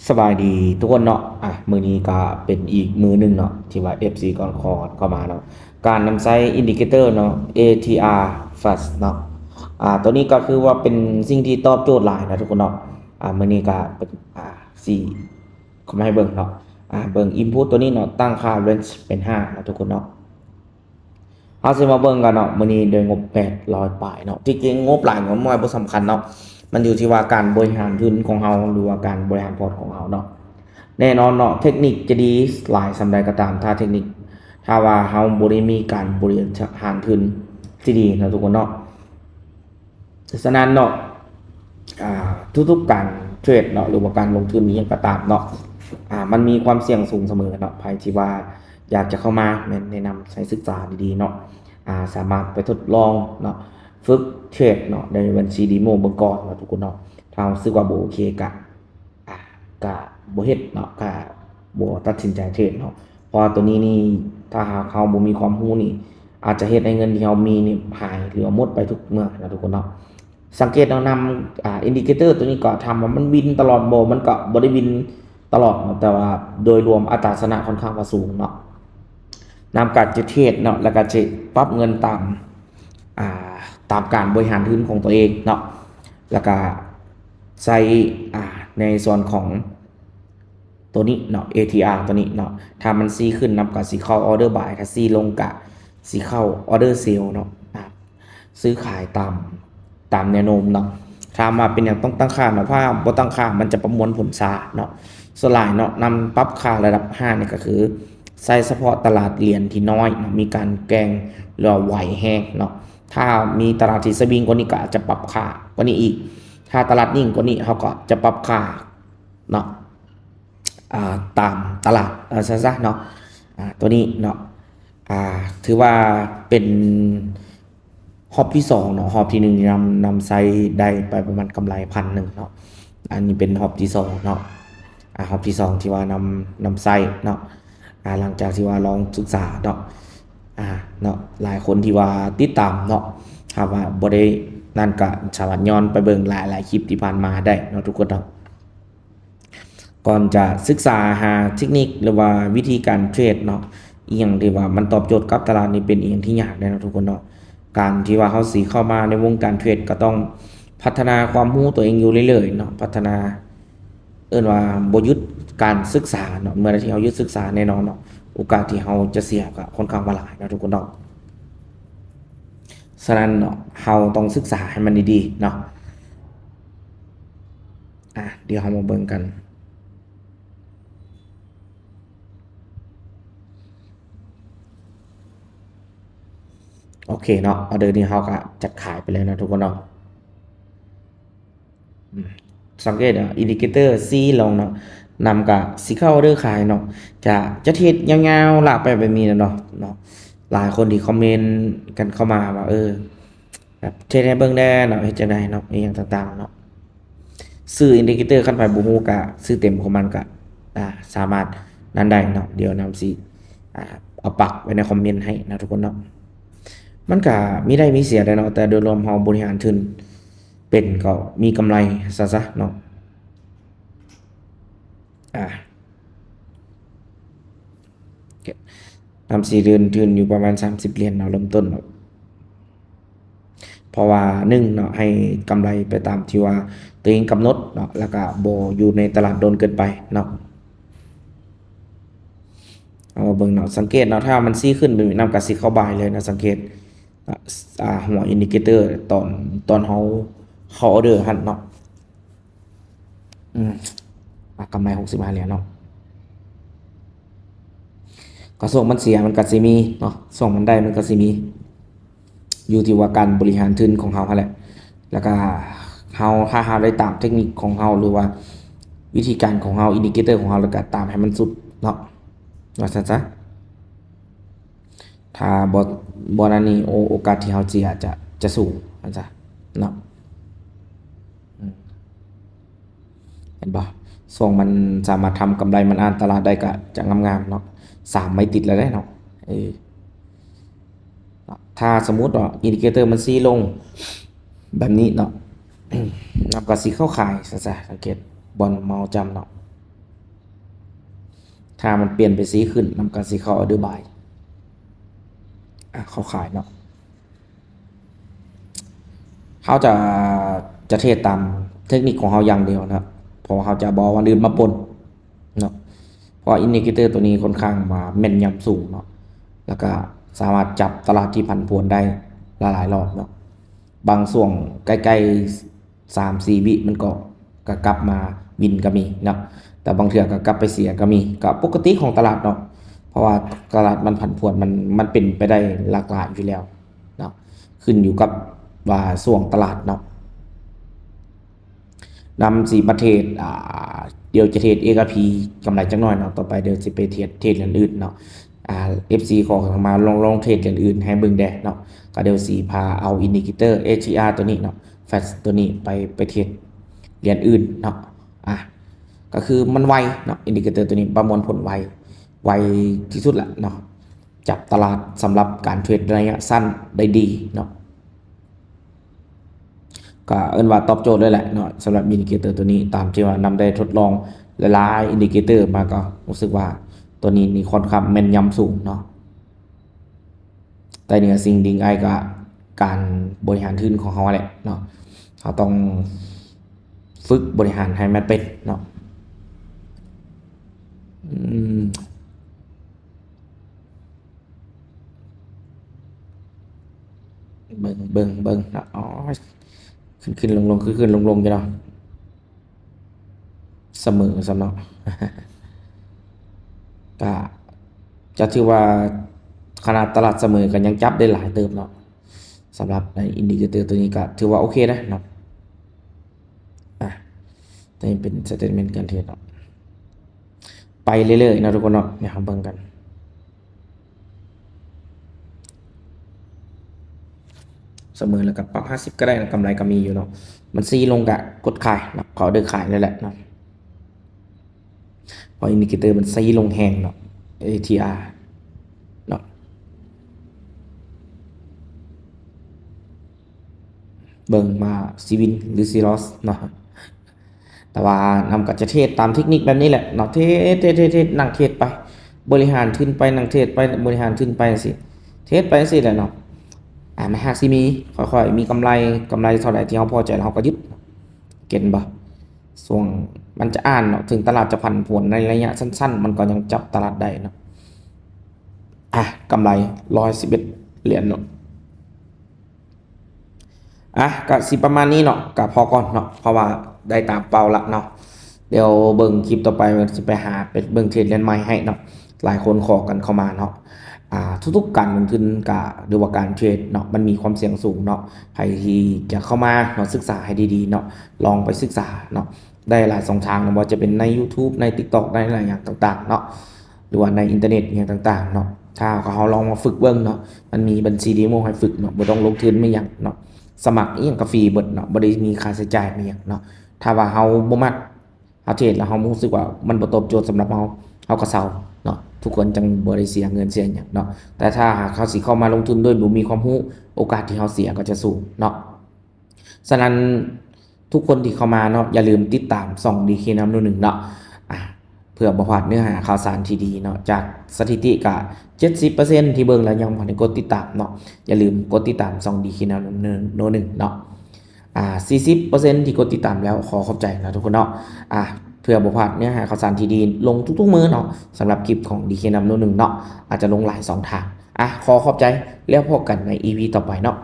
ສະບາຍດີທຸກຄົນເນາະ ອ່າ ມື້ນີ້ກໍເປັນອີກມື້ໜຶ່ງເນາະ ທີ່ວ່າເອັຟຊີກໍຂໍເຂົ້າມາເນາະ ການນຳໃຊ້ອິນດິເຄເຕີເນາະ ເອທີອາ Flash ເນາະ ອ່າ ຕົວນີ້ກໍຄືວ່າເປັນສິ່ງທີ່ຕອບໂຈດຫຼາຍນະທຸກຄົນເນາະ ອ່າ ມື້ນີ້ກໍເປັນ ອ່າ ຊິເອົາມາໃຫ້ເບິ່ງເນາະ ອ່າ ເບິ່ງ Input ຕົວນີ້ເນາະ ຕັ້ງຄ່າ Range ເປັນຫ້ານະທຸກຄົນເນາະ. ເຮົາຊິມາເບິ່ງກັນເນາະ ມື້ນີ້ດ້ວຍງົບແປດຮ້ອຍປາຍເນາະ ທີ່ຈິງງົບຫຼາຍງົບໜ້ອຍບໍ່ສຳຄັນເນາະ ມັນຢູ່ທີ່ວ່າການບໍລິຫານທຶນຂອງເຮົາ ຫຼືວ່າການບໍລິຫານພອດຂອງເຮົາເນາະ ແນ່ນອນເນາະ ເທັກນິກຈະດີຫຼາຍສ່ຳໃດກໍຕາມ ຖ້າເທັກນິກ ຖ້າວ່າເຮົາບໍ່ໄດ້ມີການບໍລິຫານທຶນທີ່ດີເນາະທຸກຄົນເນາະ. ສະນັ້ນເນາະ ອ່າ ທຸກໆການເທຣດເນາະ ຫຼືວ່າການລົງທຶນອີ່ຫຍັງກໍຕາມເນາະ ອ່າ ມັນມີຄວາມສ່ຽງສູງສະເໝີເນາະ ໃຜທີ່ວ່າຢາກຈະເຂົ້າມາ ແມ່ນແນະນຳໃຫ້ສຶກສາດີໆເນາະ ອ່າ ສາມາດໄປທົດລອງເນາະ ຝຶກເທຣດເນາະ ໃນບັນຊີເດໂມເບິ່ງກ່ອນເນາະທຸກຄົນເນາະ ຖ້າເຮົາຮູ້ສຶກວ່າບໍ່ໂອເຄກະ ອ່າ ກະບໍ່ເຮັດເນາະ ກະບໍ່ຕັດສິນໃຈເທຣດເນາະ ເພາະວ່າໂຕນີ້ນີ້ ຖ້າຫາກເຮົາບໍ່ມີຄວາມຮູ້ນີ້ ອາດຈະເຮັດໃຫ້ເງິນທີ່ເຮົາມີນີ້ຫາຍ ຫຼືວ່າໝົດໄປທຸກເມື່ອນະທຸກຄົນເນາະ. ສັງເກດເອົານຳ ອ່າ ອິນດິເຄເຕີໂຕນີ້ກໍ ຖາມວ່າມັນວິນຕະຫຼອດບໍ່? ມັນກໍບໍ່ໄດ້ວິນຕະຫຼອດເນາະ ແຕ່ວ່າໂດຍລວມອັດຕາຊະນະຂ້ອນຂ້າງວ່າສູງເນາະ. ນຳກໍຈະເທຣດເນາະ ແລ້ວກໍຈະປັບເງິນຕາມ ອ່າ ຕາມການບໍລິຫານທຶນຂອງຕົວເອງເນາະ ແລ້ວກະໃຊ້ ອ່າ ໃນສ່ວນຂອງໂຕນີ້ເນາະ ເອທີອາ ໂຕນີ້ເນາະ ຖ້າມັນຊີ້ຂຶ້ນນຳກະຊິເຂົ້າອໍເດີບາຍ ຖ້າຊີ້ລົງກະຊິເຂົ້າອໍເດີເຊລເນາະ ອ່າ ຊື້ຂາຍຕາມ ຕາມແນວໂນ້ມເນາະ. ຖາມວ່າເປັນຫຍັງຕ້ອງຕັ້ງຄ່າເນາະ ຖ້າບໍ່ຕັ້ງຄ່າມັນຈະປະມວນຜົນຊ້າເນາະ. ສ່ວນຫຼາຍເນາະ ນຳປັບຄ່າລະດັບຫ້ານີ້ກໍຄືໃຊ້ສະເພາະຕະຫຼາດຫຼຽນທີ່ນ້ອຍເນາະ ມີການແກ່ງ ຫຼືວ່າໄຫວແຮງເນາະ. ຖ້າມີຕະຫຼາດທີ່ສະວິງກວ່ານີ້ກໍອາດຈະປັບຄ່າກວ່ານີ້ອີກ ຖ້າຕະຫຼາດນິ່ງກວ່ານີ້ເຮົາກໍຈະປັບຄ່າເນາະ ອ່າ ຕາມຕະຫຼາດ ເອົາຊັ້ນຊະເນາະ. ອ່າ ຕົວນີ້ເນາະ ອ່າ ຖືວ່າເປັນຮອບທີສອງເນາະ ຮອບທີໜຶ່ງນຳ ນຳໃຊ້ໄດ້ໄປປະມານກຳໄລພັນໜຶ່ງເນາະ. ອັນນີ້ເປັນຮອບທີສອງເນາະ ອ່າ ຮອບທີສອງທີ່ວ່ານຳ ນຳໃຊ້ເນາະ ອ່າ ຫຼັງຈາກທີ່ວ່າລອງສຶກສາເນາະ ອ່າ ເນາະ ຫຼາຍຄົນທີ່ວ່າຕິດຕາມເນາະ ຖ້າວ່າບໍ່ໄດ້ນັ້ນກະສາມາດຍ້ອນໄປເບິ່ງຫຼາຍໆຄລິບທີ່ຜ່ານມາໄດ້ເນາະທຸກຄົນເນາະ. ກ່ອນຈະສຶກສາຫາເທັກນິກ ຫຼືວ່າວິທີການເທຣດເນາະ ອີ່ຫຍັງທີ່ວ່າມັນຕອບໂຈດກັບຕະຫຼາດນີ້ເປັນອີ່ຫຍັງທີ່ຍາກເດ້ເນາະທຸກຄົນເນາະ. ການທີ່ວ່າເຮົາຊິເຂົ້າມາໃນວົງການເທຣດ ກໍຕ້ອງພັດທະນາຄວາມຮູ້ຕົວເອງຢູ່ເລື້ອຍໆເນາະ ພັດທະນາ ເອີ້ນວ່າບໍ່ຢຸດການສຶກສາເນາະ. ເມື່ອໃດທີ່ເຮົາຢຸດສຶກສາແນ່ນອນເນາະ ໂອກາດທີ່ເຮົາຈະເສຍກໍຄ່ອນຂ້າງວ່າຫຼາຍເນາະທຸກຄົນເນາະ. ສະນັ້ນເນາະ ເຮົາຕ້ອງສຶກສາໃຫ້ມັນດີໆເນາະ. ອ່ະ ດຽວເຮົາມາເບິ່ງກັນ ໂອເຄເນາະ ອໍເດີນີ້ເຮົາກະຈັດຂາຍໄປແລ້ວເນາະທຸກຄົນເນາະ. ອືມ ສັງເກດເນາະ ອິນດິເຄເຕີຊີ້ລົງເນາະ ນຳກະຊິເຂົ້າອໍເດີຂາຍເນາະ ຈະ ຈະເທຣດຍາວໆລາກໄປແບບນີ້ແຫຼະເນາະ ເນາະ. ຫຼາຍຄົນທີ່ຄອມເມັນກັນເຂົ້າມາວ່າ ເອີ ແບບເທຣດໃຫ້ເບິ່ງແດ່ເນາະ ເຮັດຈັ່ງໃດເນາະ ອີ່ຫຍັງຕ່າງໆເນາະ. ຊື່ອິນດິເຄເຕີ ຄັນໃຜບໍ່ຮູ້ກະຊື່ເຕັມຂອງມັນກະ ອ່າ ສາມາດນັ້ນໄດ້ເນາະ. ດຽວນຳຊິ ອ່າ ເອົາປັກໄວ້ໃນຄອມເມັນໃຫ້ເນາະທຸກຄົນເນາະ. ມັນກະມີໄດ້ມີເສຍໄດ້ເນາະ ແຕ່ໂດຍລວມເຮົາບໍລິຫານທຶນເປັນກໍມີກຳໄລຊະຊະເນາະ. ອ່າ ນຳຊິເດີນທຶນຢູ່ປະມານສາມສິບຫຼຽນເນາະ ເລີ່ມຕົ້ນເນາະ. ເພາະວ່າໜຶ່ງເນາະ ໃຫ້ກຳໄລໄປຕາມທີ່ວ່າຕົວເອງກຳນົດເນາະ ແລ້ວກະບໍ່ຢູ່ໃນຕະຫຼາດດົນເກີນໄປເນາະ. ເອົາມາເບິ່ງເນາະ ສັງເກດເນາະ ຖ້າມັນຊີ້ຂຶ້ນແບບນີ້ນຳກະຊິເຂົ້າບາຍເລີຍເນາະ. ສັງເກດ ອ່າ ຫົວອິນດິເຄເຕີຕອນ ຕອນເຮົາເຂົ້າອໍເດີຫັ້ນເນາະ. ອືມ ອ່າ ກຳໄລຫົກສິບຫ້າຫຼຽນເນາະ. ກະຊ່ວງມັນເສຍມັນກະຊິມີເນາະ ຊ່ວງມັນໄດ້ມັນກະຊິມີ ຢູ່ທີ່ວ່າການບໍລິຫານທຶນຂອງເຮົາຫັ້ນແຫຼະ. ແລ້ວກະເຮົາ ຖ້າເຮົາໄດ້ຕາມເທັກນິກຂອງເຮົາ ຫຼືວ່າວິທີການຂອງເຮົາ ອິນດິເຄເຕີຂອງເຮົາ ແລ້ວກະຕາມໃຫ້ມັນສຸດເນາະ ວ່າຊັ້ນຊະ. ຖ້າບໍ່ ບໍ່ນັ້ນນີ້ ໂອ ໂອກາດທີ່ເຮົາເສຍຈະ ຈະສູງ ວ່າຊັ້ນຊະເນາະ. ອືມ ເຫັນບໍ່ ຊ່ວງມັນສາມາດທຳກຳໄລ ມັນອ່ານຕະຫຼາດໄດ້ກະຈະງາມໆເນາະ. ສາມໄມ້ຕິດແລ້ວເດ້ເນາະ ເອີ ເນາະ. ຖ້າສົມມຸດວ່າອິນດິເຄເຕີມັນຊີ້ລົງແບບນີ້ເນາະ ນຳກະຊິເຂົ້າຂາຍຊະຊະ. ສັງເກດບ່ອນເມົາຈ້ຳເນາະ ຖ້າມັນປ່ຽນໄປສີຂຶ້ນ ມັນກໍຊິເຂົ້າ order buy ອ່າ ເຂົ້າຂາຍເນາະ. ເຮົາຈະ ຈະເທຣດຕາມເທັກນິກຂອງເຮົາຢ່າງດຽວເນາະ ເພາະວ່າເຮົາຈະບໍ່ເອົາອັນອື່ນມາປົນເນາະ ເພາະວ່າ indicator ຕົວນີ້ຄ່ອນຂ້າງວ່າແມ່ນຍຳສູງເນາະ ແລ້ວກະສາມາດຈັບຕະຫຼາດທີ່ຜັນຜວນໄດ້ຫຼາຍໆລອບເນາະ. ບາງຊ່ວງໃກ້ໆ ສາມສີ່ວິ ມັນກໍ ກໍກັບມາວິນກໍມີເນາະ ແຕ່ບາງເທື່ອກໍກັບໄປເສຍກໍມີ ກໍປົກກະຕິຂອງຕະຫຼາດເນາະ ເພາະວ່າຕະຫຼາດມັນຜັນຜວນ ມັນ ມັນເປັນໄປໄດ້ຫຼາກຫຼາຍຢູ່ແລ້ວເນາະ ຂຶ້ນຢູ່ກັບວ່າຊ່ວງຕະຫຼາດເນາະ. ນຳຊິມາເທຣດ ອ່າ ດຽວຈະເທຣດ ເອ ກັບ P ກຳໄລຈັກໜ້ອຍເນາະ ຕໍ່ໄປດຽວຊິໄປເທຣດ ເທຣດເລື່ອນອື່ນເນາະ. ອ່າ ເອັຟຊີ ຂໍເຂົ້າມາລອງ ລອງເທຣດເລື່ອນອື່ນໃຫ້ເບິ່ງແດ່ເນາະ ກໍດຽວຊິພາເອົາ indicator ATR ຕົວນີ້ເນາະ flash ຕົວນີ້ໄປ ໄປເທຣດເລື່ອນອື່ນເນາະ. ອ່າ ກໍຄືມັນໄວເນາະ indicator ຕົວນີ້ປະມວນຜົນໄວ ໄວທີ່ສຸດລະເນາະ ຈັບຕະຫຼາດສຳລັບການເທຣດໄລຍະສັ້ນໄດ້ດີເນາະ. ກໍເອີ້ນວ່າຕອບໂຈດເລີຍແຫຼະເນາະ ສຳລັບ indicator ຕົວນີ້ ຕາມທີ່ວ່ານຳໄດ້ທົດລອງຫຼາຍໆ indicator ມາ ກໍຮູ້ສຶກວ່າຕົວນີ້ນີ້ຄ່ອນຂ້າງແມ່ນຍຳສູງເນາະ. ແຕ່ເໜືອສິ່ງອື່ນໃດກໍການບໍລິຫານທຶນຂອງເຮົາແຫຼະເນາະ ເຮົາຕ້ອງຝຶກບໍລິຫານໃຫ້ມັນເປັນເນາະ. ອືມ ເບິ່ງ ເບິ່ງ ເບິ່ງເນາະ ໂອ້ຍ ຂຶ້ນໆລົງໆ ຂຶ້ນໆລົງໆຢູ່ເນາະ ສະເໝີຊ້ຳເນາະ ກະ ຈະຖືວ່າຂະໜາດຕະຫຼາດສະເໝີກໍຍັງຈັບໄດ້ຫຼາຍເຕີບເນາະ. ສຳລັບໃນ indicator ຕົວນີ້ກໍຖືວ່າໂອເຄນະເນາະ. ອ່ະ ຕົວນີ້ເປັນ statement ການເທຣດເນາະ ໄປເລື້ອຍໆເນາະທຸກຄົນເນາະ ດຽວເຮົາເບິ່ງກັນ ສະເໝີແລ້ວກໍປັບຫ້າສິບກໍໄດ້ເນາະ ກຳໄລກໍມີຢູ່ເນາະ ມັນຊີ້ລົງກໍກົດຂາຍເນາະ ເຂົາເດີຂາຍເລີຍແຫຼະເນາະ ເພາະ indicator ມັນຊີ້ລົງແຮງເນາະ ATR ເນາະ ເບິ່ງວ່າຊິວິນ ຫຼື ຊິລອສເນາະ. ແຕ່ວ່ານຳກໍຈະເທຣດຕາມເທັກນິກແບບນີ້ແຫຼະເນາະ ເທຣດ ເທຣດ ເທຣດ ເທຣດ ນັ່ງເທຣດໄປ ບໍລິຫານທຶນໄປ ນັ່ງເທຣດໄປ ບໍລິຫານທຶນໄປຈັ່ງຊີ້ ເທຣດໄປຈັ່ງຊີ້ແຫຼະເນາະ. ອ່າ ມັນຫາກຊິມີ ຄ່ອຍໆມີກຳໄລ ກຳໄລເທົ່າໃດທີ່ເຮົາພໍໃຈແລ້ວເຮົາກໍຢຸດ ເຫັນບໍ່? ຊ່ວງມັນຈະອ່ານເນາະ ເຖິງຕະຫຼາດຈະຜັນຜວນໃນໄລຍະສັ້ນໆ ມັນກໍຍັງຈັບຕະຫຼາດໄດ້ເນາະ. ອ່ະ ກຳໄລຮ້ອຍສິບເອັດຫຼຽນເນາະ. ອ່ະ ກະຊິປະມານນີ້ເນາະ ກະພໍກ່ອນເນາະ ເພາະວ່າໄດ້ຕາມເປົ້າລະເນາະ. ດຽວເບິ່ງຄລິບຕໍ່ໄປ ຊິໄປຫາໄປເບິ່ງເທຣດລຽນໃໝ່ໃຫ້ເນາະ ຫຼາຍຄົນຂໍກັນເຂົ້າມາເນາະ. ອ່າ ທຸກໆການລົງທຶນກະ ຫຼືວ່າການເທຣດເນາະ ມັນມີຄວາມສ່ຽງສູງເນາະ. ໃຜທີ່ຈະເຂົ້າມາເນາະ ສຶກສາໃຫ້ດີໆເນາະ ລອງໄປສຶກສາເນາະ ໄດ້ຫຼາຍຊ່ອງທາງເນາະ ບໍ່ວ່າຈະເປັນໃນ YouTube ໃນ TikTok ໃນຫຼາຍຢ່າງຕ່າງໆເນາະ ຫຼືວ່າໃນອິນເຕີເນັດຫຍັງຕ່າງໆເນາະ. ຖ້າເຮົາລອງມາຝຶກເບິ່ງເນາະ ມັນມີບັນຊີເດໂມໃຫ້ຝຶກເນາະ ບໍ່ຕ້ອງລົງທຶນມີຫຍັງເນາະ ສະໝັກອີ່ຫຍັງກໍຟຣີເບິດເນາະ ບໍ່ໄດ້ມີຄ່າໃຊ້ຈ່າຍມີຫຍັງເນາະ. ຖ້າວ່າເຮົາບໍ່ມັກ ເຮົາເທຣດແລ້ວເຮົາຮູ້ສຶກວ່າມັນບໍ່ຕອບໂຈດສຳລັບເຮົາ ເຮົາກໍເຊົາເນາະ ທຸກຄົນຈັ່ງບໍ່ໄດ້ເສຍເງິນເສຍຫຍັງເນາະ. ແຕ່ຖ້າຫາກເຮົາຊິເຂົ້າມາລົງທຶນໂດຍບໍ່ມີຄວາມຮູ້ ໂອກາດທີ່ເຮົາເສຍກໍຈະສູງເນາະ. ສະນັ້ນ ທຸກຄົນທີ່ເຂົ້າມາເນາະ ຢ່າລືມຕິດຕາມຊ່ອງ ດີເຄ ນຳໂນໜຶ່ງເນາະ ອ່າ ເພື່ອບໍ່ພາດເນື້ອຫາຂ່າວສານທີ່ດີເນາະ. ຈາກສະຖິຕິກະ ເຈັດສິບເປີເຊັນທີ່ເບິ່ງແລ້ວຍັງບໍ່ທັນໄດ້ກົດຕິດຕາມເນາະ ຢ່າລືມກົດຕິດຕາມຊ່ອງ ດີເຄ ນຳໂນໜຶ່ງເນາະ. ອ່າ ສີ່ສິບເປີເຊັນທີ່ກົດຕິດຕາມແລ້ວ ຂໍຂອບໃຈເນາະທຸກຄົນເນາະ. ອ່າ ເພື່ອບໍ່ພາດເນື້ອຫາຂ່າວສານທີ່ດີລົງທຸກໆມື້ເນາະ ສຳລັບຄລິບຂອງ ດີເຄ ນຳໂນໜຶ່ງເນາະ ອາດຈະລົງຫຼາຍຊ່ອງທາງ. ອ່າ ຂໍຂອບໃຈ ແລ້ວພົບກັນໃນ ອີ ພີ ຕໍ່ໄປເນາະ.